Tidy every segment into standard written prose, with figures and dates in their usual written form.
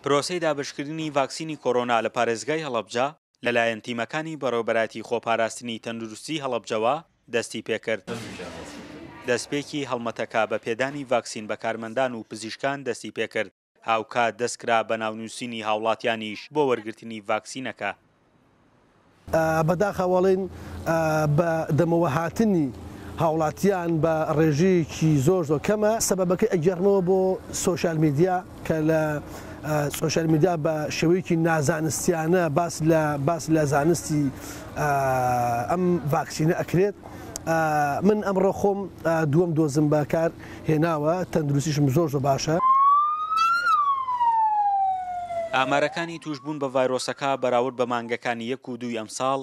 پرۆسەی دابەشکردنی ڤاکسینی کۆرۆنا لە پارێزگای هەڵەبجە لەلایەن تیمەکانی بەڕێوەبەرایەتی خۆپاراستنی تەندروستی هەڵەبجەوە دەستیپێکرد. دەستپێکی هەڵمەتەکە بە پێدانی ڤاکسین بە کارمەندان و پزیشکان دەستیپێکرد، هاوکات دەستکرا بە ناونووسینی هاوڵاتیانیش بۆ وەرگرتنی ڤاکسینەکە. بەداخەوە ئەڵێین بە دەمەوە هاتنی هاوڵاتیان بە ڕێژەیەکی زۆر زۆر کەمە، سەبەبەکەی ئەگێڕمەوە بۆ سۆشیال میدیا کە لە سۆشیال میدیا بە شێوەیەکی نازانستیانە باس لە باس لە زانستی ئەم ڤاکسینە ئەکرێت. من ئەمڕۆ خۆم دووەم دۆزم بەکار هێناوە تەندروستیشم زۆر زۆر باشە. ئامارەکانی تووشبوون بە ڤایرۆسەکە بەراورد بە مانگەکانی یەک و دووی ئەمساڵ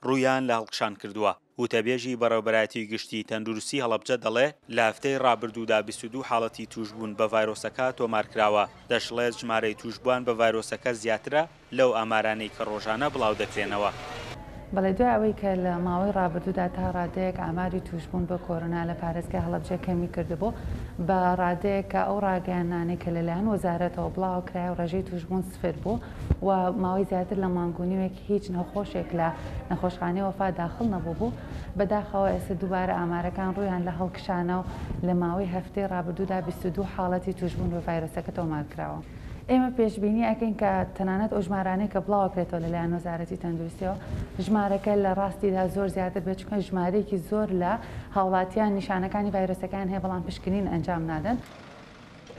ڕوویان لە هەڵکشان کردووە. وتەبێژی بەڕێوەبەرایەتی گشتی تەندروستی هەڵەبجە دەڵێ، لە هەفتەی ڕابردوودا 22 حاڵەتی تووشبوون بە ڤایرۆسەکە تۆمارکراوە، دەشڵێت ژمارەی تووشبووان بە ڤایرۆسەکە زیاترە لەو ئامارانەی کە ڕۆژانە بڵاودەکرێنەوە. بەڵێ دوای ئەوەی کە لە ماوەی ڕابردوودا تا ڕادەیەک ئاماری تووشبوون بە کۆرۆنا لە پارێزگای هەڵەبجە کەمی کردبوو بە ڕادەیەک کە ئەو ڕاگەیاندنانەی کە لەلایەن وەزارەتەوە بڵاوکرایەوە ڕێژەی تووشبوون سفر بوو و ماوەی زیاتر لە مانگ و نیوێک هیچ نەخۆشێک لە نەخۆشخانەی وەفا داخڵ نەبووبوو بەداخەوە ئێستا دووبارە ئامارەکان ڕوویان لە هەڵکشانە و لە ماوەی هەفتەی ڕابردوودا 22 حاڵەتی تووشبوون بە ڤایرۆسەکە تۆمار کراوە. ئێمە پێشبینی ئەکەین کە تەنانەت ئەو ژمارانەی کە بڵاوەکرێتەوە لەلایەن وەزارەتی تەندروستیەوە ژمارەکە لە ڕاستیدا زۆر زیاتر بێت چونکە ژمارەیەکی زۆر لە هاوڵاتیان نیشانەکانی ڤایرۆسەکەیان هەیە بەڵام پشکنین ئەنجام نادەن.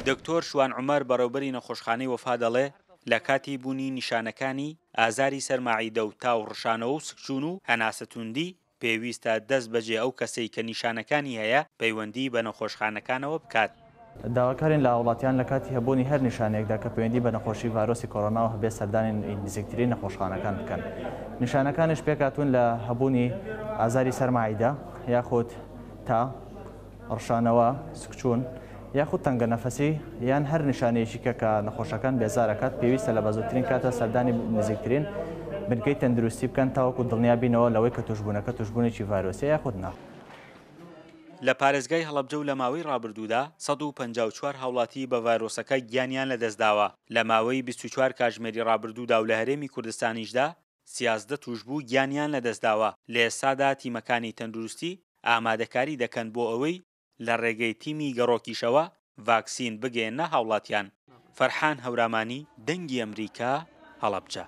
دکتۆر شوان عومەر بەڕێوبەری نەخۆشخانەی وەفا دەڵێ، لە کاتی بوونی نیشانەکانی ئازاری سەر مەعیدە و تا و ڕشانەوە و سکچوون و هەناسەتوندی پێویستە دەست بەجێ ئەو کەسەی کە نیشانەکانی هەیە پەیوەندی بە نەخۆشخانەکانەوە بکات. داواکارین لە هاوڵاتیان لە کاتی هەبوونی هەر نیشانەیەکدا کە پەیوەندی بە نەخۆشی ڤایرۆسی کۆرۆناوە هەبێت سەردانی نزیکترین نەخۆشخانەکان بکەن. نیشانەکانیش پێکهاتوون لە هەبوونی ئازاری سەر مەعیدە یاخود تا، ڕشانەوە، سکچوون، یاخود تەنگەنەفەسی یان هەر نیشانەیەکی کە کە نەخۆشەکان بێزار ئەکات پێویستە لە بەزووترین کاتدا سەردانی نزیکترین بنکەی تەندروستی بکەن تاوەکو دڵنیا بینەوە لەوەی کە توشبوونەکە توشبوونێکی ڤایرۆسیە یاخود نا. لە پارێزگای هەڵەبجە و لە ماوەی ڕابردوودا 154 هاوڵاتی بە ڤایرۆسەکە گیانیان لەدەستداوە، لە ماوەی 24 کاژمێری ڕابردوودا و لە هەرێمی کوردستانیشدا 13 تووشبوو گیانیان لەدەستداوە، لە ئێستادا تیمەکانی تەندروستی ئامادەکاری دەکەن بۆ ئەوەی لە ڕێگەی تیمی گەڕۆکیشەوە ڤاکسین بگەیەننە هاوڵاتیان. فەرحان هەورامانی، دەنگی ئەمریکا، هەڵەبجە.